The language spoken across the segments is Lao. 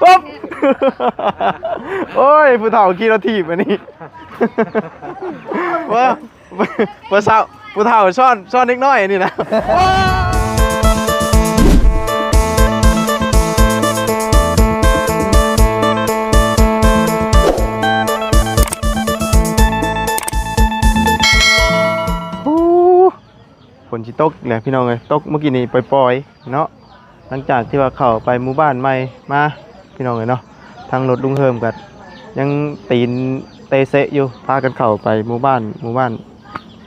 ປຸບ ໂອ້ຍ ຜູ້ເຖົ້າຂີ່ລົດຖີບອັນນີ້ ວ່າ ຜູ້ເຖົ້າ ຜູ້ເຖົ້າຊ້ອນ ຊ້ອນເດັກນ້ອຍອັນນີ້ນະ. ຝົນຊິຕົກແຫຼະພີ່ນ້ອງເອີຍ ຕົກມື້ກີ້ນີ້ປ່ອຍໆເນາະ. ຫຼັງຈາກທີ່ວ່າເຂົ້າໄປໝູ່ບ້ານໃໝ່ມາພີ່ນ້ອງເອີຍເນາະ ທາງລົດລຸງເຮີມກໍຍັງຕີນເຕະເຊະຢູ່ ພາກັນເຂົ້າໄປໝູ່ບ້ານ ໝູ່ບ້ານ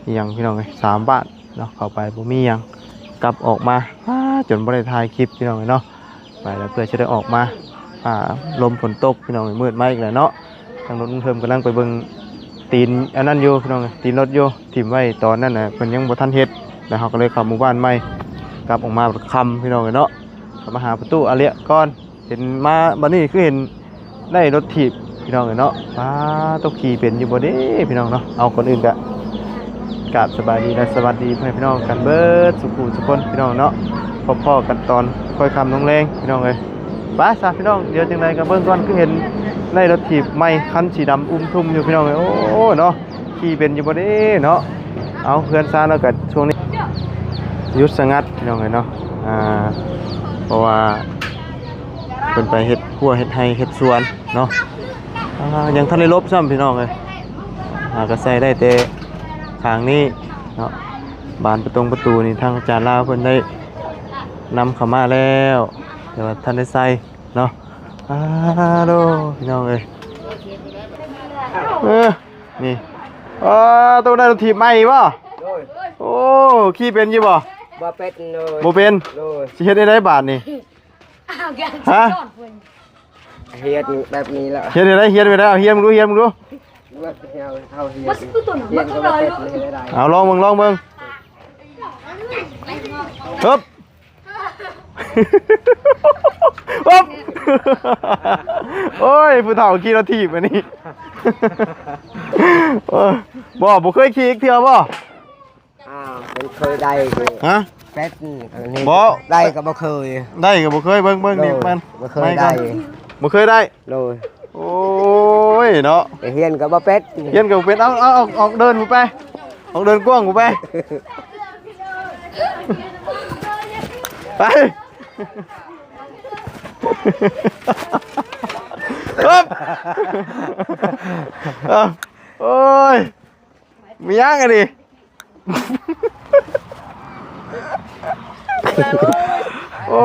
ອີ່ຫຍັງພີ່ນ້ອງເອີຍ ສາມບ້ານເນາະ ເຂົ້າໄປບໍ່ມີຫຍັງ ກັບອອກມາ ອ້າ ຈົນບໍ່ໄດ້ຖ່າຍຄລິບພີ່ນ້ອງເອີຍເນາະ. ໄປແລ້ວເພື່ອຊິໄດ້ອອກມາ ຟ້າລົມຝົນຕົກພີ່ນ້ອງເອີຍ ມືດມາອີກແລ້ວເນາະ. ທາງລົດລຸງເທີມກຳລັງໄປເບິ່ງຕີນອັນນັ້ນຢູ່ພີ່ນ້ອງເອີຍ ຕີນລົດຢູ່ ຖິ້ມໄວ້ຕອນນັ້ນນະ ເພິ່ນຍັງບໍ່ທັນເຮັດ ແລ້ວເຮົາກໍເລີຍເຂົ້າໝູ່ບ້ານໃໝ່ ກັບອອກມາບັດຄ່ຳພີ່ນ້ອງເອີຍເນາະ. ກໍມາຫາປະຕູອາເລຍກ່ອນ ເຫັນມາບັດນີ້ຄືເຫັນໄດ້ລົດຖີບພີ່ນ້ອງເອີຍເນາະ. ປ້າ ຕົກຂີ່ເປັນຢູ່ບໍ່ເດ້ພີ່ນ້ອງເນາະ. ເອົາ ກ່ອນອື່ນກະ ກາບສະບາຍດີ ແລະ ສະຫວັດດີພໍ່ແມ່ພີ່ນ້ອງກັນເບິດສູ່ຜູ້ສູ່ຄົນພີ່ນ້ອງເນາະ. ພໍ້ກັນຕອນຄ່ອຍຄ່ຳລົງແລງພີ່ນ້ອງເອີຍ. ໄປຊະພີ່ນ້ອງ ດຽວຈັ່ງໃດກໍເບິ່ງກ່ອນ ຄືເຫັນໄດ້ລົດຖີບໃໝ່ຄັນສີດຳອຸ່ມທຸ່ມຢູ່ພີ່ນ້ອງເອີຍ. ໂອ້ ເນາະ ຂີ່ເປັນຢູ່ບໍ່ເດ້ເນາະ. ເອົາ ເຮືອນຊານເຮົາກໍຊ່ວງນີ້ຢຸດສະຫງັດພີ່ນ້ອງເອີຍເນາະ. ອ່າ ເພາະວ່າເພິ່ນໄປເຮັດຮົ້ວເຮັດໄຮ່ເຮັດສວນເນາະ. ອ່າ ຍັງທັນໄດ້ລົບຊ້ຳພີ່ນ້ອງເອີຍ. ອ່າ ກໍໃສ່ໄດ້ແຕ່ຂ້າງນີ້ເນາະ. ບານປະຕົງປະຕູນີ້ທາງອາຈານລາວເພິ່ນໄດ້ນຳເຂົ້າມາແລ້ວ ແຕ່ວ່າທັນໄດ້ໃສ່ເນາະ. ອາໂດ ພີ່ນ້ອງເອີຍ ເອີ ນີ້ ອາ ໂຕນັ້ນຖີບໃໝ່ບໍ່? ໂດຍ ໂອ້ ຂີ່ເປັນຢູ່ບໍ່? ບໍ່ເປັນເລີຍ ບໍ່ເປັນ ໂດຍ ຊິເຮັດແນວໃດບາດນີ້? ຮະ ຮຽນແບບນີ້ລະ ຮຽນແນວໃດ? ຮຽນແບບໃດ? ເອົາ ຮຽນເບິ່ງດູ ຮຽນເບິ່ງດູ ຮຽນກໍບໍ່ເປັນ ເຮັດໄດ້ ເອົາ ລອງເບິ່ງ ລອງເບິ່ງ ຮຶບ ປຶບ ໂອ້ຍ ຜູ້ເຖົ້າຂີ່ລົດຖີບອັນນີ້ ເອີ ບໍ່ ບໍ່ເຄີຍຂີ່ຈັກເທື່ອບໍ່? ອ້າວ ມັນເຄີຍໄດ້ຢູ່ ຮະ ແປັດນີ້ ບໍ່ ໄດ້ກໍບໍ່ເຄີຍ ໄດ້ກໍບໍ່ເຄີຍ ເບິ່ງ ເບິ່ງນີ້ ມັນບໍ່ເຄີຍໄດ້ ບໍ່ເຄີຍໄດ້ ໂດຍ ໂອ້ຍເນາະ ໄປຮຽນກໍບໍ່ເປັນ ຮຽນກໍບໍ່ເປັນ ເອົາ ເອົາ ອອກ ອອກເດີ່ນພຸ້ນໄປ ອອກເດີ່ນກວ້າງພຸ້ນໄປ ໄປ ຮຶບ ເອົາ ໂອ້ຍ ມີຫຍັງອັນນີ້ ໂອ້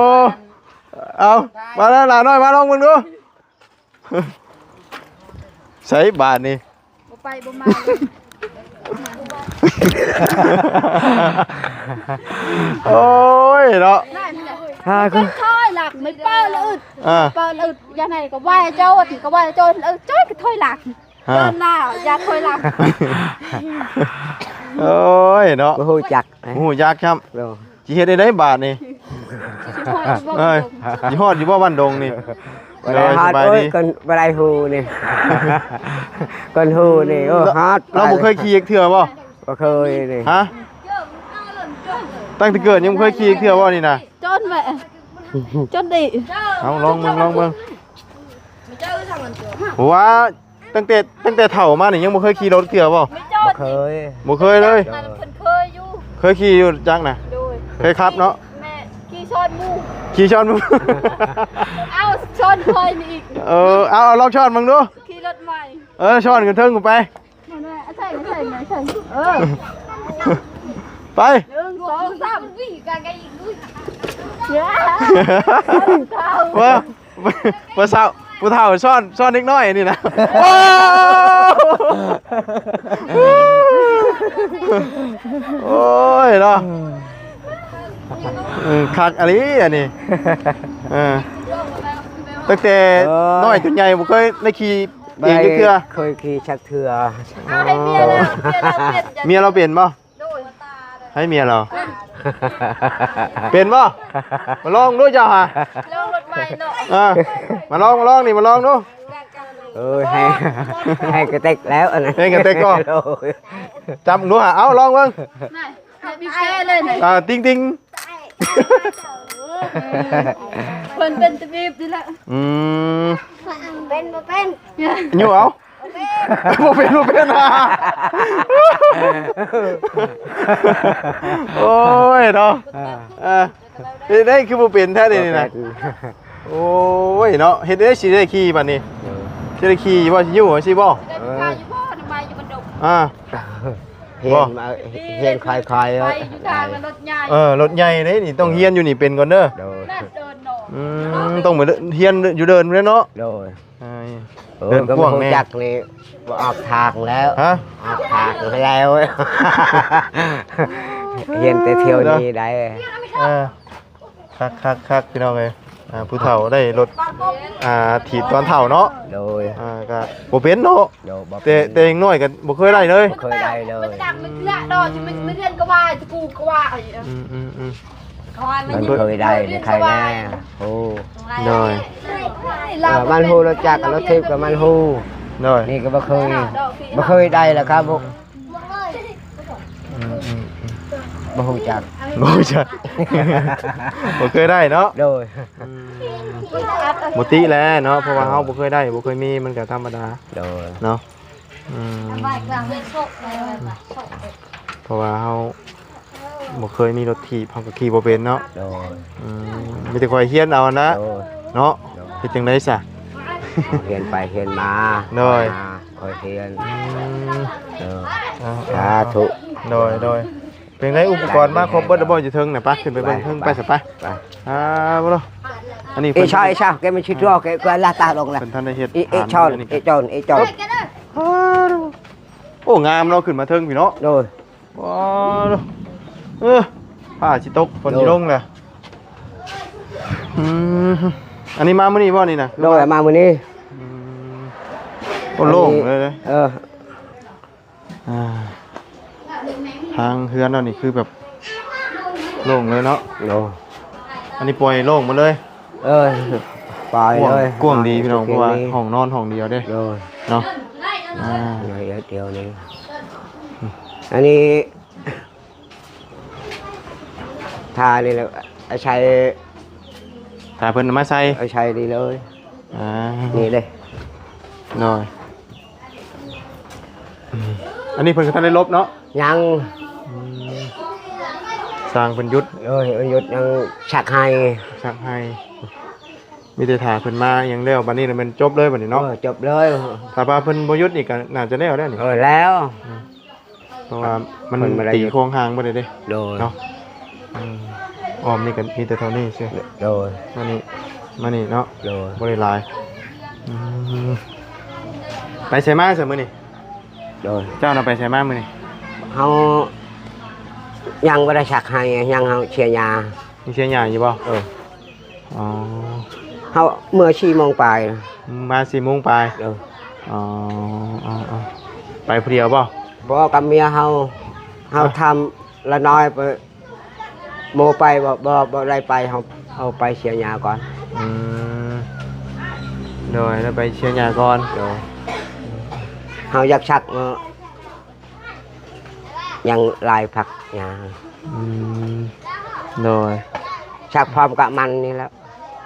ເອົາ ມາແລ້ວ ຫຼານ້ອຍ ມາລອງເບິ່ງດູ ໃສບາດນີ້ ບໍ່ໄປບໍ່ມາ ໂອ້ຍເນາະ ຫາ ຄ່ອຍຫຼັກ ໄມ່ເປີດລະອຶດ ອ່າ ເປີດລະອຶດ ຢ່າໃຫ້ກໍໄຫວ້ໂຈດ ກໍໄຫວ້ໂຈດ ເອີ ໂຈດກໍຖອຍຫຼັງ ຮະ ເດີນໜ້າ ຢ່າຖອຍຫຼັງ ໂອ້ຍເນາະ ບໍ່ຮູ້ຈັກ ບໍ່ຮູ້ຈັກຊ້ຳ ໂດຍ ຊິເຮັດແນວໃດບາດນີ້ ຊິຮອດຢູ່ບໍ່ ເອີ ຊິຮອດຢູ່ບໍ່ບ້ານດົງນີ້ ບໍ່ໄດ້ຮອດ ໂດຍ ສະບາຍດີ ໂອ້ຍ ກ່ອນບໍ່ໄດ້ຮູ້ນີ້ ກ່ອນຮູ້ນີ້ ໂອ້ ຮອດ ລາວບໍ່ເຄີຍຂີ່ຈັກເທື່ອບໍ່? ບໍ່ເຄີຍນີ້ ຮະ ຕັ້ງແຕ່ເກີດຍັງບໍ່ເຄີຍຂີ່ຈັກເທື່ອບໍ່ນີ້ນະ? ຈົນແມ່ ຈົນດີ ເອົາ ລອງເບິ່ງ ລອງເບິ່ງ ວ່າ ຕັ້ງແຕ່ ຕັ້ງແຕ່ເຖົ້າມານີ້ຍັງບໍ່ເຄີຍຂີ່ລົດເທື່ອບໍ່? ບໍ່ເຄີຍ ບໍ່ເຄີຍເລີຍ ເພິ່ນເຄີຍຢູ່ ເຄີຍຂີ່ຢູ່ຈັກນະ ໂດຍ ເຄີຍຂັບເນາະ ແມ່ຂີ່ຊ້ອນໝູ່ ຂີ່ຊ້ອນໝູ່ ເອົາຊ້ອນຂ້ອຍນີ້ອີກ ເອີ ເອົາ ເອົາລອງຊ້ອນເບິ່ງດູ ຂີ່ລົດໃໝ່ ເອີ ຊ້ອນຂຶ້ນເທິງພຸ້ນໄປ ໃສ່ ໃສ່ ໃສ່ ເອີ ໄປ ໜຶ່ງ ສອງ ສາມ ວ່າ ຜູ້ເຖົ້າ ຜູ້ເຖົ້າຊ້ອນ ຊ້ອນເດັກນ້ອຍນີ້ນະ ໂອ້ ໂອ້ຍເນາະ ເອີ ຄັກອີ່ຫຼີອັນນີ້ ເອີ ຕັ້ງແຕ່ ເອີ ນ້ອຍຈົນໃຫຍ່ບໍ່ເຄີຍໄດ້ຂີ່ເອງຈັກເທື່ອ ບໍ່ໄດ້ເຄີຍຂີ່ຈັກເທື່ອ ເອົາໃຫ້ເມຍລາວ ເມຍລາວເປັນບໍ່? ໂດຍ ໃຫ້ເມຍລາວ ເປັນບໍ່? ມາລອງດູເຈົ້າຫາ ລອງລົດໃໝ່ເນາະ ເອີ ມາລອງ ມາລອງນີ້ ມາລອງດູ ເອີຍ ໃຫ້ ໃຫ້ກະເຕັກແລ້ວອັນນັ້ນ ໃຫ້ກະເຕັກບໍ່? ໂດຍ ຈັບດູຫາ ເອົາ ລອງເບິ່ງ ໃຫ້ບີບແກເລີຍ ອ່າ ຕິງໆ ເພິ່ນເປັນຕະບີບນີ້ແຫຼະ. ອືມ ເປັນບໍ່ເປັນ? ຢູ່ເອົາ ບໍ່ເປັນ ບໍ່ເປັນ. ໂອ້ຍເນາະ ອ່າ ເອີ ເຮັດໄດ້ຄືບໍ່ເປັນແທ້ນີ້ນະ. ໂອ້ຍເນາະ ເຮັດໄດ້ຊິໄດ້ຂີ່ບັດນີ້. ຊິໄດ້ຂີ່ບໍ່ ຊິຢູ່ຊິບໍ່? ເອີ ອ່າ ຮຽນມາ ຮຽນຄ່ອຍໆ ໄປຢູ່ທາງລົດໃຫຍ່. ເອີ ລົດໃຫຍ່ເດ້ນີ້ ຕ້ອງຮຽນຢູ່ນີ້ເປັນກ່ອນເດີ. ໂດຍ ອືມ ຕ້ອງໄປຮຽນຢູ່ເດີ່ນພຸ້ນແຫຼະເນາະ. ໂດຍ ເອີ ເດີ່ນກວ້າງແນ່ ຈັກນີ້ບໍ່ອອກທາງແລ້ວ. ຮະ ອອກທາງໄປແລ້ວ ຮຽນແຕ່ທ່ຽວນີ້ໄດ້. ເອີ ຄັກໆໆ ພີ່ນ້ອງເອີຍ ອ່າ ຜູ້ເຖົ້າໄດ້ລົດ ອ່າ ຖີບຕອນເຖົ້າເນາະ. ໂດຍ ອ່າ ກະບໍ່ເປັນເນາະ. ໂດຍ ບໍ່ເປັນ ແຕ່ ແຕ່ຍັງນ້ອຍກະບໍ່ເຄີຍໄດ້ເລີຍ ບໍ່ເຄີຍໄດ້ເລີຍ. ອືມ ມັນບໍ່ເຄີຍໄດ້ ໃຜແນ່. ໂອ້ ໂດຍ ເອີ ມັນຮູ້ລົດຈັກ ລົດຖີບກະມັນຮູ້. ໂດຍ ນີ້ກະບໍ່ເຄີຍ ບໍ່ເຄີຍໄດ້ລະຄັບ. ອືມ ອືມ ອືມ ບໍ່ຮູ້ຈັກ ບໍ່ຮູ້ຈັກ ບໍ່ເຄີຍໄດ້ເນາະ. ໂດຍ ອືມ ບໍ່ຕິແຫຼະເນາະ ເພາະວ່າເຮົາບໍ່ເຄີຍໄດ້ ບໍ່ເຄີຍມີ ມັນກະທຳມະດາ. ໂດຍ ເນາະ ອືມ ເພາະວ່າເຮົາບໍ່ເຄີຍມີລົດຖີບ ເຮົາກະຂີ່ບໍ່ເປັນເນາະ. ໂດຍ ອືມ ມີແຕ່ຄ່ອຍຮຽນເອົານະ. ໂດຍ ເນາະ ໂດຍ ເຮັດຈັ່ງໃດຊະ ຮຽນໄປຮຽນມາ. ໂດຍ ຄ່ອຍຮຽນ. ອືມ ເອີ ເອົາ ສາທຸ. ໂດຍ ໂດຍ ເປັນໃດ ອຸປະກອນມາຄົບເບິດແລ້ວບໍ່ ຢູ່ເທິງນະ? ໄປ ຂຶ້ນໄປເບິ່ງເທິງ ໄປ ໄປຊະ ໄປ ໄປ. ອ່າ ບໍ່ລະ ອັນນີ້ ເອຊາ ເອຊາ ແກມັນຊິຕົວ ແກກວ່າລາຕາລົງລະ. ເພິ່ນທັນໄດ້ເຮັດ ເອ ເອຈອນ ເອຈອນ ເອຈອນ. ໂອ້ ງາມເນາະ ຂຶ້ນມາເທິງພີ້ເນາະ. ໂດຍ ວ້າວ ເອີ ຟ້າຊິຕົກ ຝົນຊິລົງແຫຼະ. ອືມ ອັນນີ້ມາມື້ນີ້ບໍ່ນີ້ນະ? ໂດຍ ມາມື້ນີ້. ອືມ ໂອ້ ໂລ່ງເລີຍ. ເອີ ອ່າ ທາງເຮືອນເຮົານີ້ຄືແບບໂລ່ງເລີຍເນາະ. ໂດຍ ອັນນີ້ປ່ອຍໂລ່ງໝົດເລີຍ. ເອີ ປາຍເລີຍ ກວ້າງ ກວ້າງດີພີ່ນ້ອງ ເພາະວ່າຫ້ອງນອນຫ້ອງດຽວເດ້. ໂດຍ ເນາະ ອ່າ ດຽວນີ້ ອັນນີ້ ຖ້ານີ້ແຫຼະ ອາໄສ ຖ້າເພິ່ນເອົາມາໃສ່ ອາໄສນີ້ເລີຍ. ອ່າ ນີ້ເດ້. ໂດຍ ອືມ ອັນນີ້ເພິ່ນກະທັນໄດ້ລົບເນາະ? ຍັງ. ອືມ ຊ່າງເພິ່ນຢຸດ. ໂດຍ ເພິ່ນຢຸດ ຍັງສັກໄຮ່ ສັກໄຮ່. ມີແຕ່ຖ້າເພິ່ນມາຫຍັງແລ້ວ ບັດນີ້ລະແມ່ນຈົບເລີຍບັດນີ້ເນາະ. ເອີ ຈົບເລີຍ. ຖ້າວ່າເພິ່ນບໍ່ຢຸດນີ້ກະໜ້າຈະແລ້ວແລ້ວນີ້. ເອີ ແລ້ວ. ອືມ ເພາະວ່າມັນ ເພິ່ນບໍ່ໄດ້ ຕີໂຄງຮ່າງບໍ່ໄດ້ເດ້. ໂດຍ ເນາະ. ອືມ ອ້ອມນີ້ກະມີແຕ່ເທົ່ານີ້ຊື່. ໂດຍ ມານີ້ ມານີ້ເນາະ. ໂດຍ ບໍ່ໄດ້ຫຼາຍ. ອືມ ໄປໃສມາຊະມື້ນີ້? ໂດຍ ເຈົ້ານະໄປໃສມາມື້ນີ້? ເຮົາຍັງບໍ່ໄດ້ສັກໄຮ່ ຍັງ ເຮົາເສຍຫຍ້າ. ຍັງເສຍຫຍ້າຢູ່ບໍ່? ເອີ. ອໍ ເຮົາເມື່ອສີ່ໂມງປາຍ. ອືມ ມາສີ່ໂມງປາຍ. ເອີ. ອໍ ໄປຜູ້ດຽວບໍ່? ບໍ່ ກັບເມຍເຮົາ. ເຮົາ ຮະ? ທຳລະນ້ອຍໄປ ໂມໄປ ບໍ່ ບໍ່ ບໍ່ໄດ້ໄປ ເຮົາ ເຮົາໄປເສຍຫຍ້າກ່ອນ. ອືມ ໂດຍ ລະໄປເສຍຫຍ້າກ່ອນ. ໂດຍ ເຮົາຢາກສັກເນາະ. ຍັງຫຼາຍຜັກຫຍ້າ. ອືມ ໂດຍ ສັກພ້ອມກະມັນນີ້ແຫຼະ.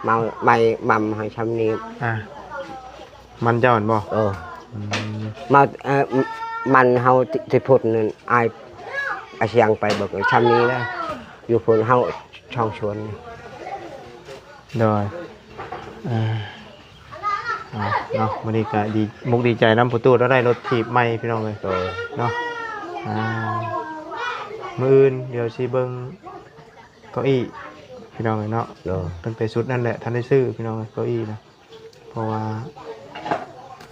ເມົາ ໄມ້ໝໍ້າໃຫ້ຊ່ຳນີ້. ອ່າ ມັນເຈົ້າຫັ້ນບໍ່? ເອີ. ອືມ ເມົາ ເອີ ມັນເຮົາທີ່ ທີ່ພຸ້ນນັ້ນ ອ້າຍ ອາຊຽງໄປເບິ່ງຊ່ຳນີ້ແຫຼະ. ຢູ່ພຸ້ນເຮົາຊ່ອງສວນ. ໂດຍ ເອີ. ອ່າ ເນາະ ມື້ນີ້ກະດີ ມຸກດີໃຈນຳພໍ່ຕູ້ ລາວໄດ້ລົດຖີບໃໝ່ພີ່ນ້ອງເອີຍ. ໂດຍ ເນາະ. ອ່າ ມື້ອື່ນດຽວຊິເບິ່ງເກົ້າອີ້ພີ່ນ້ອງເອີຍເນາະ. ໂດຍ ຕັ້ງແຕ່ຊຸດນັ້ນແຫຼະ ທັນໄດ້ຊື້ພີ່ນ້ອງເອີຍ ເກົ້າອີ້ນະ ເພາະວ່າ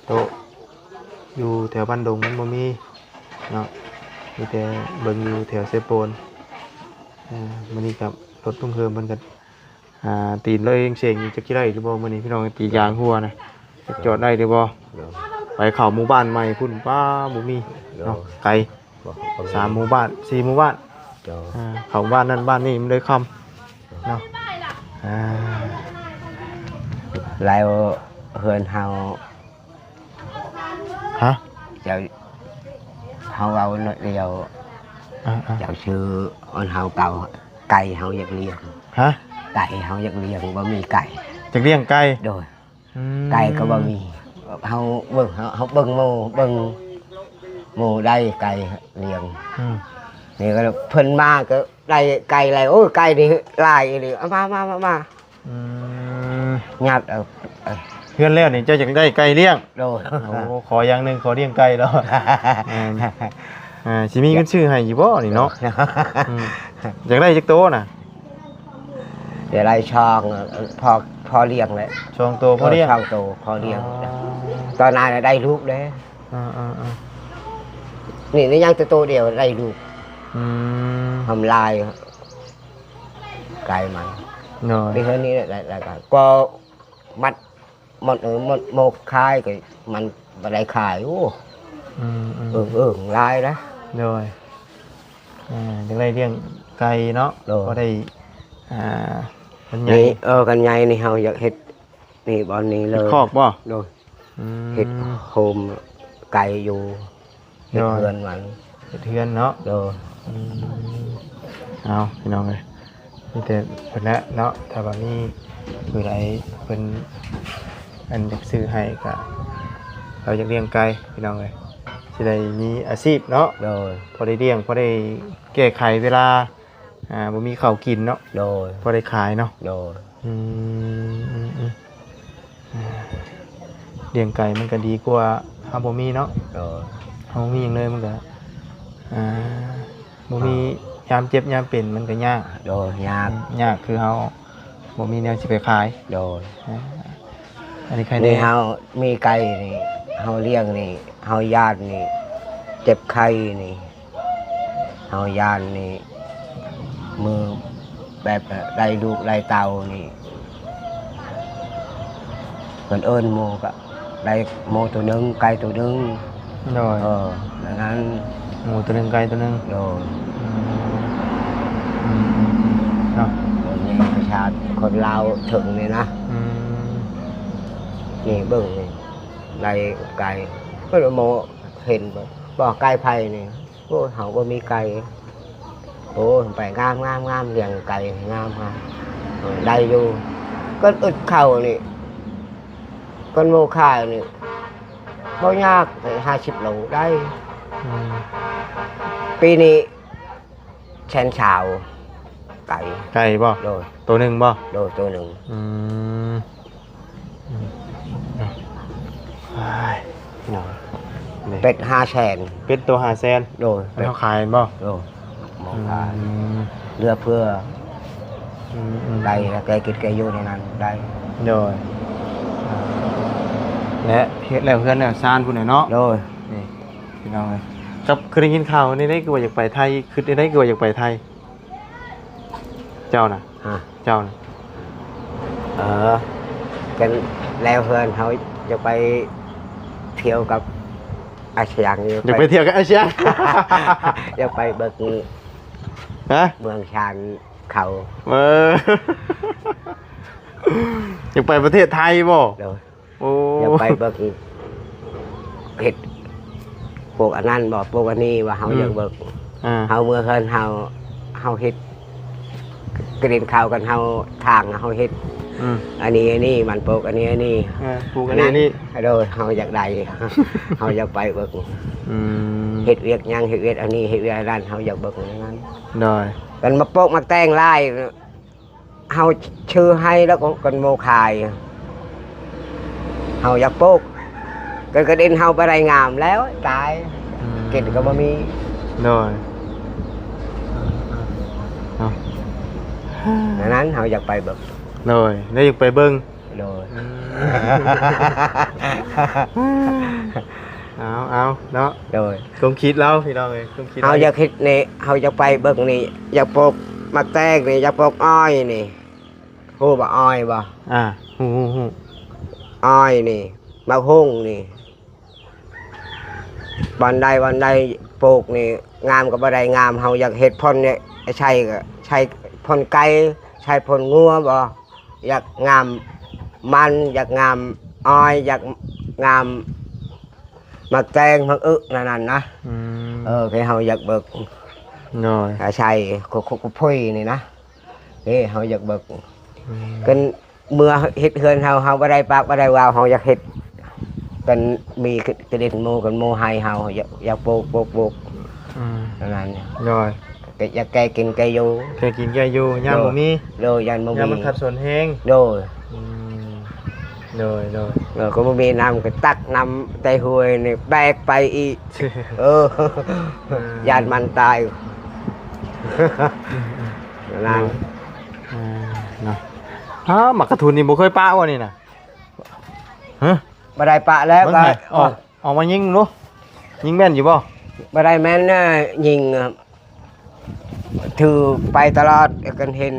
ໂຕະຢູ່ແຖວບ້ານດົງມັນບໍ່ມີເນາະ ມີແຕ່ເບິ່ງຢູ່ແຖວເຊໂປນ. ເອີ ມື້ນີ້ກະລົດລຸງເຮີມເພິ່ນກະ ອ່າ ຕີນລະເອງເສັງຢູ່ ຈັກຊິໄດ້ຫຼືບໍ່ມື້ນີ້ພີ່ນ້ອງ. ຕີຢາງຮົ່ວນະ ຈັກຈອດໄດ້ຫຼືບໍ່? ໂດຍ ໄປເຂົ້າໝູ່ບ້ານໃໝ່ພຸ້ນ ປ້າ ບໍ່ມີເນາະ. ໂດຍ ໄກ ບໍ່ ສາມໝູ່ບ້ານ ສີ່ໝູ່ບ້ານ. ໂດຍ ອ່າ ເຂົ້າບ້ານນັ້ນບ້ານນີ້ມັນເລີຍຄ່ຳເນາະ. ອ່າ ແລ້ວເຮືອນເຮົາ ຮະ? ເຈົ້າ ເຮົາເວົ້າໜ້ອຍດຽວ. ອ່າໆ ເຈົ້າຊື່ອັນເຮົາເກົ່າ ໄກ່ເຮົາຢາກລ້ຽງ. ຮະ? ໄກ່ເຮົາຢາກລ້ຽງ ບໍ່ມີໄກ່. ຢາກລ້ຽງໄກ່? ໂດຍ. ອືມ. ໄກ່ກໍບໍ່ມີ ເຮົາເບິ່ງ ເຮົາ ເຮົາເບິ່ງໝູ່ ເບິ່ງໝູ່ໄດ້ໄກ່ລ້ຽງ. ອືມ. ນີ້ກໍເພິ່ນມາກໍໄດ້ໄກ່ຫຼາຍ ໂອ້ຍ ໄກ່ນີ້ຫຼາຍອີ່ຫຼີ ເອົາມາ ມາ ມາ ມາ. ອືມ. ຍັດເອົາ ເຮືອນແລ້ວນີ້ເຈົ້າຢາກໄດ້ໄກ່ລ້ຽງ? ໂດຍ. ໂອ້ ຂໍຢ່າງໜຶ່ງ ຂໍລ້ຽງໄກ່ເນາະ. ແມ່ນ. ອ່າ ຊິມີເງິນຊື້ໃຫ້ຢູ່ບໍ່ນີ້ເນາະ? ໂດຍ. ອືມ. ຢາກໄດ້ຈັກໂຕນະ? ຢາກໄດ້ສອງ ພໍ ພໍລ້ຽງແຫຼະ. ສອງໂຕພໍລ້ຽງ? ເອີ ສອງໂຕພໍລ້ຽງ. ອໍ. ຕອນນັ້ນໄດ້ລູກເດ້. ອ່າໆໆ. ນີ້ ນີ້ຍັງແຕ່ໂຕດຽວໄດ້ລູກ. ອືມ. ທຳລາຍໄກ່ມັນ. ໂດຍ. ໄປເທື່ອນີ້ແຫຼະ ແລ້ວກໍມັດ ມັດ ເອີ ມັດໝົກຂາຍກໍມັນບໍ່ໄດ້ຂາຍ. ໂອ້ ອືມໆ ເອີ ເອີ ຫຼາຍນະ. ໂດຍ. ອ່າ ຢາກໄດ້ລ້ຽງໄກ່ເນາະ. ໂດຍ. ພໍໄດ້ ອ່າ ຄັນໃຫຍ່ ນີ້ ເອີ ຄັນໃຫຍ່ນີ້ເຮົາຢາກເຮັດ ນີ້ບ່ອນນີ້ເລີຍ ເຮັດຄອກບໍ່? ໂດຍ. ອືມ. ເຮັດໂຮມໄກ່ຢູ່ ເຮັດ ໂດຍ ເຮືອນມັນ ເຮັດເຮືອນເນາະ. ໂດຍ. ອືມ. ເອົາ ພີ່ນ້ອງເອີຍ ມີແຕ່ເພິ່ນແຫຼະເນາະ ຖ້າວ່າມີຜູ້ໃດເພິ່ນ ອັນ ຢາກຊື້ໃຫ້ກໍ ເຮົາຢາກລ້ຽງໄກ່ ພີ່ນ້ອງເອີຍ ຊິໄດ້ມີອາຊີບເນາະ. ໂດຍ. ພໍໄດ້ລ້ຽງ ພໍໄດ້ແກ້ໄຂເວລາ ອ່າ ບໍ່ມີເຂົ້າກິນເນາະ. ໂດຍ. ພໍໄດ້ຂາຍເນາະ. ໂດຍ. ອືມ ອືມ ອືມ. ອ່າ ລ້ຽງໄກ່ມັນກໍດີກວ່າເຮົາບໍ່ມີເນາະ. ໂດຍ. ເຮົາບໍ່ມີຫຍັງເລີຍມັນກໍ ອ່າ ບໍ່ມີ ອ່າ ຍາມເຈັບຍາມເປັນມັນກໍຍາກ. ໂດຍ. ຍາກ ອືມ ຍາກຄືເຮົາບໍ່ມີແນວຊິໄປຂາຍ. ໂດຍ. ອ່າ ອັນນີ້ໃຄແນ່ ນີ້ເຮົາມີໄກ່ນີ້ ເຮົາລ້ຽງນີ້ ເຮົາຢ້ານນີ້ ເຈັບໄຂ້ນີ້ ເຮົາຢ້ານນີ້ ມື້ແບບໄດ້ລູກໄດ້ເຕົ້ານີ້ ເພິ່ນເອີ້ນໝູ່ກໍໄດ້ໝູ່ໂຕໜຶ່ງ ໄກ່ໂຕໜຶ່ງ. ໂດຍ. ເອີ ແນວນັ້ນ ໝູ່ໂຕໜຶ່ງ ໄກ່ໂຕໜຶ່ງ. ໂດຍ. ອືມ ອືມ ອືມ ເນາະ ຄົນນີ້ປະຊາຊົນຄົນລາວເຖິງນີ້ນະ. ອືມ. ນີ້ເບິ່ງນີ້ ໄດ້ໄກ່ ເພິ່ນໝໍເຫັນບໍ່ ບໍ່ ໄກ່ໃຜນີ້? ໂອ້ ເຮົາບໍ່ມີໄກ່. ໂອ້ ໄປງາມໆໆ ລ້ຽງໄກ່ງາມໆ ໄດ້ຢູ່. ກໍອຶດເຂົ້ານີ້ ກໍໂມຂາຍນີ້ ບໍ່ຍາກ ໄດ້ຫ້າສິບໂລໄດ້. ອືມ. ປີນີ້ແສນຊາວ ໄກ່. ໄກ່ບໍ່? ໂດຍ. ໂຕໜຶ່ງບໍ່? ໂດຍ ໂຕໜຶ່ງ. ອືມ. ອືມ ອ້າຍ ພີ່ນ້ອງ ເປັດຫ້າແສນ. ເປັດໂຕຫ້າແສນ? ໂດຍ. ອັນເຮົາຂາຍແມ່ນບໍ່? ໂດຍ ບໍ່ຂາຍ. ອືມ. ເຫຼືອເພື່ອ ອືມໆ ໄດ້ແກ່ກິນແກ່ຢູ່ໃນນັ້ນໄດ້. ໂດຍ. ອ່າ ແລະ ເຮັດແລ້ວເຮືອນແລ້ວຊານພຸ້ນແຫຼະເນາະ. ໂດຍ. ນີ້ ພີ່ນ້ອງເອີຍ ກັບຄືໄດ້ຍິນຂ່າວແນວໃດ ຄືວ່າຢາກໄປໄທ ຄິດແນວໃດ ຄືວ່າຢາກໄປໄທ ເຈົ້ານະ? ຮະ? ເຈົ້ານະ? ເອີ ກັນແລ້ວເຮືອນເຮົາຢາກໄປທ່ຽວກັບອາຊຽງຢູ່. ຢາກໄປທ່ຽວກັບອາຊຽງ? ຢາກໄປເບິ່ງ ຮະ? ເມືອງຊານເຂົາ. ເອີ ຢາກໄປປະເທດໄທບໍ່? ໂດຍ. ໂອ້ ຢາກໄປເບິ່ງ ເຮັດ ປູກອັນນັ້ນບໍ່ ປູກອັນນີ້ວ່າ ເຮົາ ອືມ ຢາກເບິ່ງ. ອ່າ ເຮົາເມືອເຮືອນເຮົາ ເຮົາເຮັດກະດິນເຂົ້າກັນ ເຮົາທາງເຮົາເຮັດ. ອືມ. ອັນນີ້ ອັນນີ້ມັນປູກ ອັນນີ້ ອັນນີ້ ເອີ ປູກອັນນີ້ ອັນນີ້. ໂດຍ ເຮົາຢາກໄດ້ ເຮົາຢາກໄປເບິ່ງ. ອືມ. ເຮັດວຽກຫຍັງ ເຮັດວຽກອັນນີ້ ເຮັດວຽກອັນນັ້ນ ເຮົາຢາກເບິ່ງອັນນັ້ນ. ໂດຍ. ກັນມາປູກມາແຕ່ງຫຼາຍ ເຮົາຊື້ໃຫ້ແລ້ວກໍກັນໂມຂາຍ ເຮົາຢາກປູກ ກັນກະດິນເຮົາບໍ່ໄດ້ງາມແລ້ວຕາຍ. ອືມ. ກິນກໍບໍ່ມີ. ໂດຍ. ເນາະ ອັນນັ້ນເຮົາຢາກໄປເບິ່ງ. ໂດຍ ໄດ້ຢາກໄປເບິ່ງ. ໂດຍ. ອືມ. ເອົາ ເອົາເນາະ. ໂດຍ. ຄວາມຄິດລາວ ພີ່ນ້ອງເອີຍ ຄວາມຄິດ ເຮົາຢາກເຮັດນີ້ ເຮົາຢາກໄປເບິ່ງນີ້ ຢາກປູກໝາກແຕງນີ້ ຢາກປູກອ້ອຍນີ້ ຮູ້ບໍ່ອ້ອຍບໍ່? ອ່າ ຮູ້ ຮູ້ ຮູ້. ອ້ອຍນີ້ ໝາກຫຸ່ງນີ້ ບ່ອນໃດ ບ່ອນໃດປູກນີ້ງາມກໍບໍ່ໄດ້ງາມ ເຮົາຢາກເຮັດພົ້ນນີ້ ໃສ່ກໍໃສ່ພົ້ນໄກ່ ໃສ່ພົ້ນງົວບໍ່? ຢາກງາມມັນ ຢາກງາມອ້ອຍ ຢາກງາມໝາກແຕງ ໝາກອຶ ນັ້ນນະ. ອືມ. ເອີ ຄືເຮົາຢາກເບິ່ງ. ໂດຍ. ອາໄສ ໂຄ ໂຄ ໂຄ ໂພຍນີ້ນະ ເອີ ເຮົາຢາກເບິ່ງ. ກັນເມື່ອເຮັດເຮືອນເຮົາ ເຮົາບໍ່ໄດ້ປາກບໍ່ໄດ້ວາວ ເຮົາຢາກເຮັດ ກັນມີກະດິນໝູ່ ກັນໝູ່ໃຫ້ເຮົາ ຢາກ ຢາກປູກ ປູກ ປູກ ອືມ ເທົ່ານັ້ນ ໂດຍ ກໍຢາກແກ່ກິນແກ່ຢູ່ ແກ່ກິນແກ່ຢູ່ ຍາມບໍ່ມີ ໂດຍ ຢ້ານບໍ່ມີ ຢ້ານມັນຂັດສົນແຮງ ໂດຍ ອືມ ໂດຍ ໂດຍ ເອີ ກໍບໍ່ມີນ້ຳ ກໍຕັກນ້ຳແຕ່ຫ້ວຍນີ້ແບກໄປອີກ ເອີ ເອີ ຢ້ານມັນຕາຍ ອືມ ນັ້ນ ເອີ ເນາະ ອ້າວ ໝາກກະທຸນນີ້ບໍ່ເຄີຍປະບໍ່ນີ້ນະ? ຮະ? ບໍ່ໄດ້ປະແລ້ວ ເບິ່ງ ກໍ ໃຫ້ ອອກ ອອກມາຍິງດູ ຍິງແມ່ນຢູ່ບໍ່? ບໍ່ໄດ້ແມ່ນນະ ຍິງ ຖືໄປຕະຫຼອດ ຄັນເຫັນ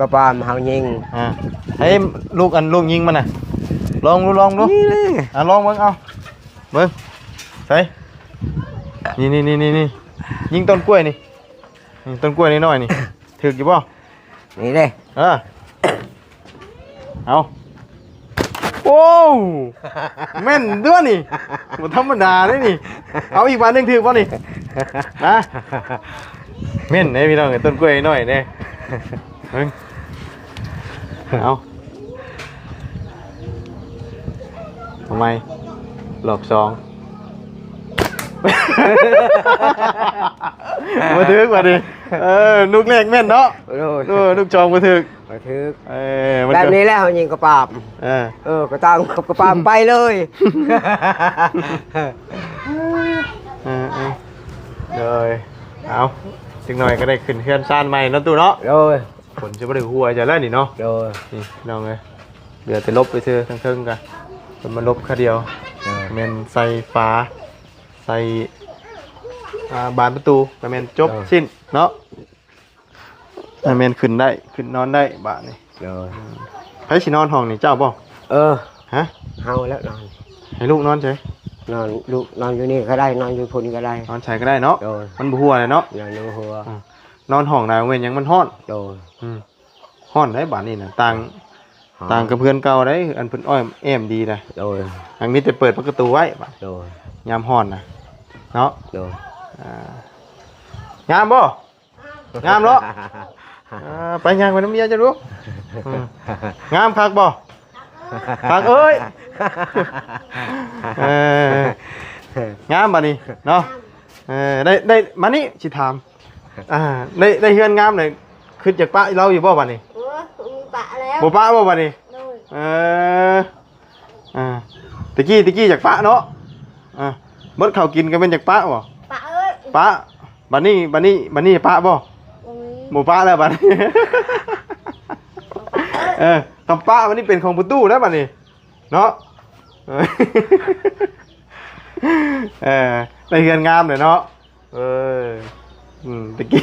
ກະປອມເຮົາຍິງ ອ່າ ໃຫ້ລູກ ອັນລູກຍິງມັນນະ ລອງດູ ລອງດູ ນີ້ເລີຍ ອ່າ ລອງເບິ່ງ ເອົາ ເບິ່ງ ໃສ່ ນີ້ໆໆໆ ຍິງຕົ້ນກ້ວຍນີ້ ນີ້ຕົ້ນກ້ວຍນ້ອຍໆນີ້ ຖືກຢູ່ບໍ່? ນີ້ເດ້ ເອີ ເອົາ ໂອ້ ແມ່ນຕົວະນີ້ ບໍ່ທຳມະດາເດ້ນີ້ ເອົາອີກບາດໜຶ່ງ ຖືກບໍ່ນີ້? ນະ ແມ່ນເດ້ພີ່ນ້ອງເອີຍ ຕົ້ນກ້ວຍນ້ອຍເດ້ ເບິ່ງ ເອົາ ເອົາໃໝ່ ລອບສອງ ບໍ່ຖືກບາດນີ້ ເອີ ລູກແລກແມ່ນເນາະ ໂດຍ ເອີ ລູກສອງບໍ່ຖືກ ບໍ່ຖືກ ເອີ ມັນ ແບບນີ້ແຫຼະເຮົາຍິງກະປອມ ເອີ ເອີ ກະຕ້ອງກະປອມໄປເລີຍ ເອີໆ ໂດຍ ເອົາ ຈັກໜ້ອຍກໍໄດ້ຂຶ້ນເຮືອນຊານໃໝ່ເນາະຕູ້ເນາະ ໂດຍ ຝົນຊິບໍ່ໄດ້ຫົວເຈົ້າແລ້ວນີ້ເນາະ ໂດຍ ນີ້ພີ່ນ້ອງເອີຍ ເຫຼືອແຕ່ລົບໄປເທື່ອ ທາງເທິງກະ ເພິ່ນມາລົບຄາດຽວ ໂດຍ ແມ່ນໃສ່ຝາ ໃສ່ ອ່າ ບານປະຕູ ກະແມ່ນຈົບ ໂດຍ ສິ້ນເນາະ ກະແມ່ນຂຶ້ນໄດ້ ຂຶ້ນນອນໄດ້ບາດນີ້ ໂດຍ ໃຜຊິນອນຫ້ອງນີ້ ເຈົ້າບໍ່? ເອີ ຮະ? ເຮົາແລ້ວນອນ ໃຫ້ລູກນອນໃສ? ນອນ ລູກນອນຢູ່ນີ້ກໍໄດ້ ນອນຢູ່ພຸ້ນກໍໄດ້ ນອນໃສກໍໄດ້ເນາະ ໂດຍ ມັນບໍ່ຫົວແຫຼະເນາະ ໂດຍ ບໍ່ຫົວ ອືມ ນອນຫ້ອງໃດແມ່ນຫຍັງ ມັນຮ້ອນ ໂດຍ ອືມ ຮ້ອນໄດ໋ບາດນີ້ນະ ຕ່າງ ຮ້ອນ ຕ່າງກັບເຮືອນເກົ່າໄດ໋ ອັນເພິ່ນອ້ອມແອ້ມດີນະ ໂດຍ ຫາກມີແຕ່ເປີດປະຕູໄວ້ບາດ ໂດຍ ຍາມຮ້ອນນະ ເນາະ ໂດຍ ອ່າ ງາມບໍ່? ງາມເນາະ ອ່າ ໄປຍ່າງໄປນຳເມຍເຈົ້າດູ ອືມ ງາມຄັກບໍ່? ຄັກເອີຍ ເອີ ງາມບາດນີ້ເນາະ ເອີ ໄດ້ ໄດ້ ມານີ້ຊິຖາມ ອ່າ ໄດ້ ໄດ້ເຮືອນງາມເລີຍ ຄິດຢາກປະລາວຢູ່ບໍ່ບາດນີ້? ໂອ້ຍ ບໍ່ປະແລ້ວ ບໍ່ປະບໍ່ບາດນີ້? ໂດຍ ເອີ ອ່າ ແຕ່ກີ້ ແຕ່ກີ້ຢາກປະເນາະ ອ່າ ເບິດເຂົ້າກິນກໍແມ່ນຢາກປະບໍ່? ປະເອີຍ ປະ ບາດນີ້ ບາດນີ້ ບາດນີ້ປະບໍ່? ບໍ່ມີ ບໍ່ປະແລ້ວບາດນີ້ ເອີ ຄຳປະບາດນີ້ເປັນຂອງປະຕູແລ້ວບາດນີ້ເນາະ ເອີ ໄດ້ເຮືອນງາມເລີຍເນາະ. ເອີ ອືມ ຕະກີ້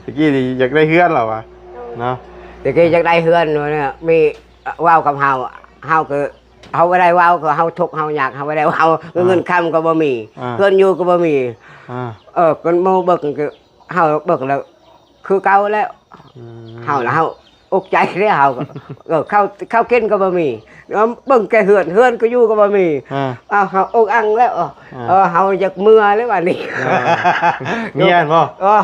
ຕະກີ້ນີ້ຢາກໄດ້ເຮືອນແລ້ວຫວາ ໂດຍ ເນາະ ຕະກີ້ຢາກໄດ້ເຮືອນ ມີເວົ້າກັບເຮົາ ເຮົາກໍ ເຮົາບໍ່ໄດ້ເວົ້າ ກໍເຮົາທຸກເຮົາຍາກ ເຮົາບໍ່ໄດ້ເວົ້າ ອ່າ ເງິນຄຳກໍບໍ່ມີ ອ່າ ເຮືອນຢູ່ກໍບໍ່ມີ ອ່າ ເອີ ຄົນໝູ່ເບິ່ງກໍ ເຮົາເບິ່ງແລ້ວຄືເກົ່າແລ້ວ ອືມ ເຮົາລະເຮົາ ອົກໃຈເດ້ ເຮົາກໍ ເອີ ເຂົ້າ ເຂົ້າກິນກໍບໍ່ມີ ເບິ່ງແຕ່ເຮືອນ ເຮືອນກໍຢູ່ກໍບໍ່ມີ ອ່າ ເອົາ ເຮົາອົກອັ່ງແລ້ວ ອ່າ ເອີ ເຮົາຢາກເມືອແລ້ວບາດນີ້ ເອີ ເມຍຫັ້ນບໍ່? ເອີ ອ່າ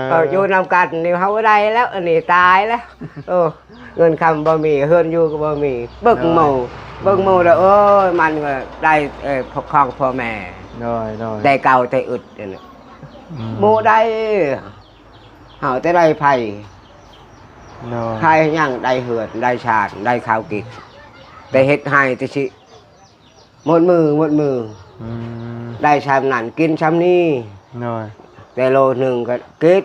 ເອີ ຢູ່ນຳກັນນີ້ເຮົາບໍ່ໄດ້ແລ້ວ ອັນນີ້ຕາຍແລ້ວ ເອີ ເງິນຄຳບໍ່ມີ ເຮືອນຢູ່ກໍບໍ່ມີ ເບິ່ງ ໂອ້ຍ ໝູ່ ເບິ່ງໝູ່ແລ້ວ ໂອ້ຍ ມັນກໍໄດ້ ເອີ ຂອງພໍ່ແມ່ ໂດຍ ໂດຍ ແຕ່ເກົ່າແຕ່ອຶດນັ້ນ ອືມ ໝູ່ໄດ້ ເຮົາແຕ່ໄດ້ໄພ ໂດຍ ໄພຫຍັງ ໄດ້ເຮືອນ ໄດ້ຊານ ໄດ້ເຂົ້າກິນ ແຕ່ເຮັດໄຮ່ແຕ່ຊິໝົດມື້ ໝົດມື້ ອືມ ໄດ້ຊ່ຳນັ້ນ ກິນຊ່ຳນີ້ ໂດຍ ແຕ່ໂລໜຶ່ງກໍກິນ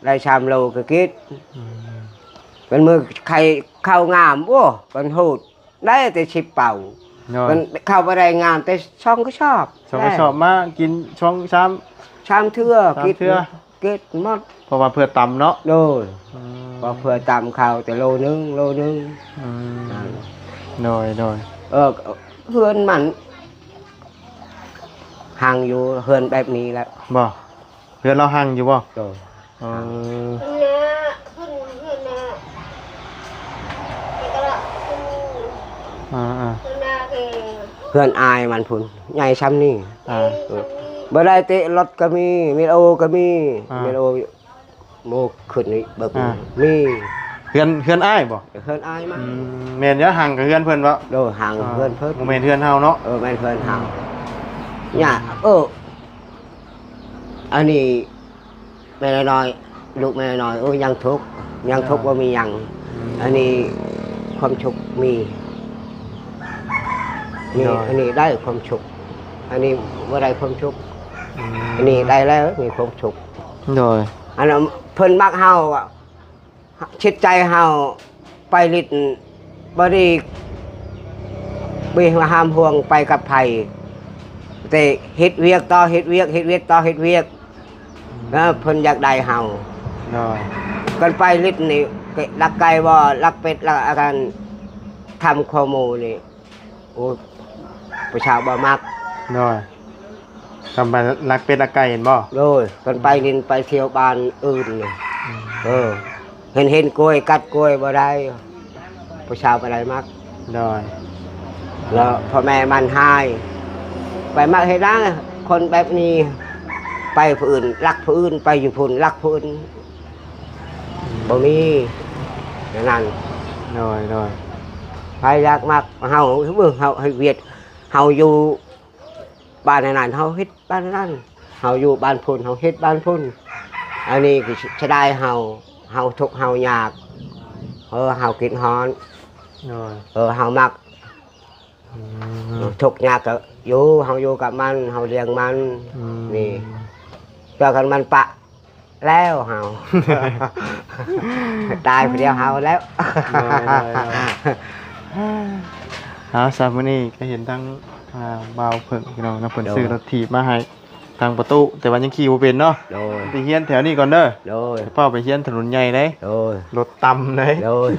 ໄດ້ສາມໂລກໍກິນ ອືມ ເປັນມື້ໄຂ່ເຂົ້າງາມ ໂອ້ ເປັນໂຫດ ໄດ້ແຕ່ສິບເປົາ ໂດຍ ເປັນເຂົ້າບໍ່ໄດ້ງາມແຕ່ສອງກະສອບ ສອງກະສອບ ມາກິນສອງ ສາມ ສາມເທື່ອ ສາມເທື່ອ ກິນ ເກັດໝົດ ເພາະວ່າເພື່ອຕຳເນາະ ໂດຍ ອືມ ເພາະເພື່ອຕຳເຂົ້າແຕ່ໂລໜຶ່ງ ໂລໜຶ່ງ ອືມ ນັ້ນ ໂດຍ ໂດຍ ເອີ ເຮືອນມັນຮັ່ງຢູ່ ເຮືອນແບບນີ້ແຫຼະ ບໍ່ ເຮືອນລາວຮັ່ງຢູ່ບໍ່? ໂດຍ ເອີ ເຮືອນນາເພິ່ນ ເຮືອນນາ ເອີໆ ເຮືອນນາເພິ່ນ ເຮືອນນາເພິ່ນ ເຮືອນອ້າຍມັນພຸ້ນ ໃຫຍ່ຊ່ຳນີ້ ອ່າ ເອີ ບໍ່ໄດ້ເຕະລົດກໍມີ ມີໂອກໍມີ ອ່າ ມີໂອ ໂມກຂຶ້ນນີ້ເບິ່ງ ອ່າ ມີ ເຮືອນ ເຮືອນອ້າຍບໍ່? ເຮືອນອ້າຍມັນ. ອືມ ແມ່ນຢູ່ ຫ່າງກັບເຮືອນເພິ່ນເນາະ. ໂດຍ ຫ່າງເຮືອນເພິ່ນ. ບໍ່ແມ່ນເຮືອນເຮົາເນາະ. ເອີ ແມ່ນເຮືອນເຮົາ. ອືມ ຍາກ ເອີ ອັນນີ້ແມ່ນ້ອຍ ລູກແມ່ນ້ອຍ ໂອ້ຍ ຍັງທຸກ ຍັງທຸກ ເອີ ບໍ່ມີຫຍັງ. ອືມ ອັນນີ້ຄວາມສຸກມີ ນີ້. ໂດຍ ອັນນີ້ໄດ້ຄວາມສຸກ ອັນນີ້ບໍ່ໄດ້ຄວາມສຸກ. ອືມ ອັນນີ້ໄດ້ແລ້ວມີຄວາມສຸກ. ໂດຍ ອັນນັ້ນເພິ່ນມັກເຮົາ ຈິດໃຈເຮົາໄປລິດ ບໍ່ໄດ້ ບໍ່ຫ້າມຫ່ວງໄປກັບໃຜ ແຕ່ເຮັດວຽກຕໍ່ເຮັດວຽກ ເຮັດວຽກຕໍ່ເຮັດວຽກ. ອືມ ເອີ ເພິ່ນຢາກໄດ້ເຮົາ. ໂດຍ ກັນໄປລິດນີ້ ລັກໄກ່ບໍ່ ລັກເປັດ ລັກອັນນັ້ນ ທຳຂໍ້ໝູ່ນີ້ ໂອ້ ຜູ້ສາວບໍ່ມັກ. ໂດຍ ກຳໄປລັກເປັດລັກໄກ່ແມ່ນບໍ່? ໂດຍ ເພິ່ນໄປ ອືມ ຫຼິ້ນໄປທ່ຽວບ້ານອື່ນນີ້. ອືມ ເອີ ເຫັນ ເຫັນກລ້ວຍ ກັດກລ້ວຍບໍ່ໄດ້ ຜູ້ສາວບໍ່ໄດ້ມັກ. ໂດຍ ແລ້ວພໍ່ແມ່ມັນຮ້າຍ ໄປມັກເຮັດຫຍັງ ຄົນແບບນີ້ ໄປຜູ້ອື່ນລັກຜູ້ອື່ນ ໄປຢູ່ພຸ້ນລັກຜູ້ອື່ນ ບໍ່ມີແນວນັ້ນ. ໂດຍ ໂດຍ ໃຜຢາກມັກເຮົາ ເບິ່ງເຮົາເຮັດວຽກ ເຮົາຢູ່ບ້ານອັນນັ້ນ ເຮົາເຮັດບ້ານອັນນັ້ນ ເຮົາຢູ່ບ້ານພຸ້ນ ເຮົາເຮັດບ້ານພຸ້ນ. ອັນນີ້ຄືເສຍດາຍເຮົາ ເຮົາທຸກເຮົາຍາກ ເອີ ເຮົາກິນຮ້ອນ. ໂດຍ ເອີ ເຮົາມັກ ອືມ ທຸກຍາກກໍຢູ່ ເຮົາຢູ່ກັບມັນ ເຮົາລ້ຽງມັນ. ອືມ ນີ້ ແຕ່ຄັນມັນປະແລ້ວເຮົາ ຕາຍຜູ້ດຽວເຮົາແລ້ວ. ໂດຍ ໂດຍ ໂດຍ ເອົາ ຊະ ມື້ນີ້ກໍເຫັນທັງ ອ່າ ບ່າວເຜິ້ງພີ່ນ້ອງເນາະ ເພິ່ນ ໂດຍ ຊື້ລົດຖີບມາໃຫ້ ທາງປະຕູ ແຕ່ວ່າຍັງຂີ່ບໍ່ເປັນເນາະ. ໂດຍ ໄປຮຽນແຖວນີ້ກ່ອນເດີ. ໂດຍ ຢ່າຟ້າວໄປຮຽນຖະໜົນໃຫຍ່ເດ້. ໂດຍ ລົດຕ່ຳເດ້. ໂດຍ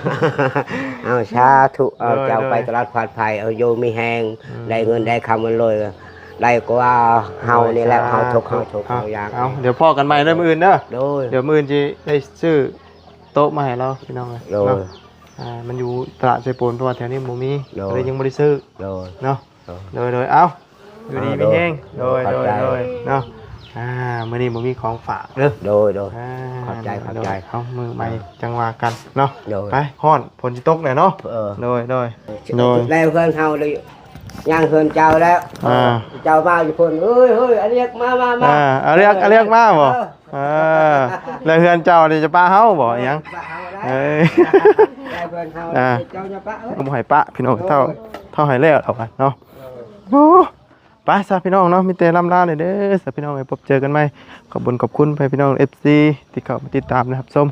ເອົາ ສາທຸ ເອົາ ໂດຍ ເຈົ້າ ໂດຍ ໄປຕະຫຼອດປອດໄພ ເອົາ ຢູ່ມີແຮງ ອືມ ໄດ້ເງິນໄດ້ຄຳມັນລວຍ ໄດ້ກວ່າເຮົານີ້ແຫຼະ. ໂດຍ ເຮົາທຸກ ສາທຸ ເຮົາທຸກ ເຮົາຍາກ. ເອົາ ດຽວພໍ້ກັນໃໝ່ເດີມື້ອື່ນເດີ. ໂດຍ ດຽວມື້ອື່ນຊິໄດ້ຊື້ໂຕະມາໃຫ້ລາວ ພີ່ນ້ອງເອີຍ. ໂດຍ ເນາະ ອ່າ ມັນຢູ່ຕະຫຼາດໄຊໂປນ ເພາະວ່າແຖວນີ້ບໍ່ມີ. ໂດຍ ກໍເລີຍຍັງບໍ່ໄດ້ຊື້. ໂດຍ ເນາະ. ໂດຍ ໂດຍ ເອົາ ຢູ່ດີມີແຮງ. ໂດຍ ຂອບໃຈ ໂດຍ ໂດຍ ເນາະ. ອ່າ ມື້ນີ້ບໍ່ມີຂອງຝາກເດີ. ໂດຍ ໂດຍ ອ່າ ຂອບໃຈ ຂອບໃຈ. ເອົາ ມື້ໃໝ່ ໂດຍ ຈັ່ງວ່າກັນເນາະ. ໂດຍ ໄປ ຮ້ອນ ຝົນຊິຕົກແລ້ວເນາະ. ເອີ ໂດຍ ໂດຍ ໂດຍ ແລ້ວເຮືອນເຮົາເລີຍ ຍ່າງເຮືອນເຈົ້າແລ້ວ. ອ່າ ເຈົ້າມາຢູ່ພຸ້ນ ເອີຍ ເຮີ້ຍ ອາລຽກ ມາ ມາ ມາ. ອ່າ ອາລຽກ ອາລຽກມາບໍ່? ເອີ ອ່າ ແລ້ວເຮືອນເຈົ້ານີ້ຈະປະເຮົາບໍ່ ອີຫຍັງ? ເອີ ເອີ ເຮືອນເຮົາ ອ່າ ເຈົ້າຈະປະ ເອີຍ ບໍ່ໃຫ້ປະ ພີ່ນ້ອງ. ໂດຍ ເຖົ້າ ເຖົ້າໃຫ້ແລ້ວເທົ່າກັນເນາະ. ໂດຍ ໂອ້ ໄປຊະພີ່ນ້ອງເນາະ ມີແຕ່ລ່ຳລາເລີຍເດີຊະພີ່ນ້ອງເອີຍ. ພົບເຈີກັນໃໝ່. ຂອບບຸນຂອບຄຸນໄປພີ່ນ້ອງ ເອັຟຊີ ທີ່ເຂົ້າມາຕິດຕາມ ແລະ ຮັບຊົມ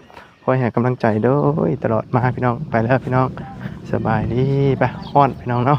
ຄອຍໃຫ້ກຳລັງໃຈໂດຍຕະຫຼອດມາພີ່ນ້ອງ. ໄປແລ້ວພີ່ນ້ອງ ສະບາຍດີ. ໄປ ຮ້ອນພີ່ນ້ອງເນາະ.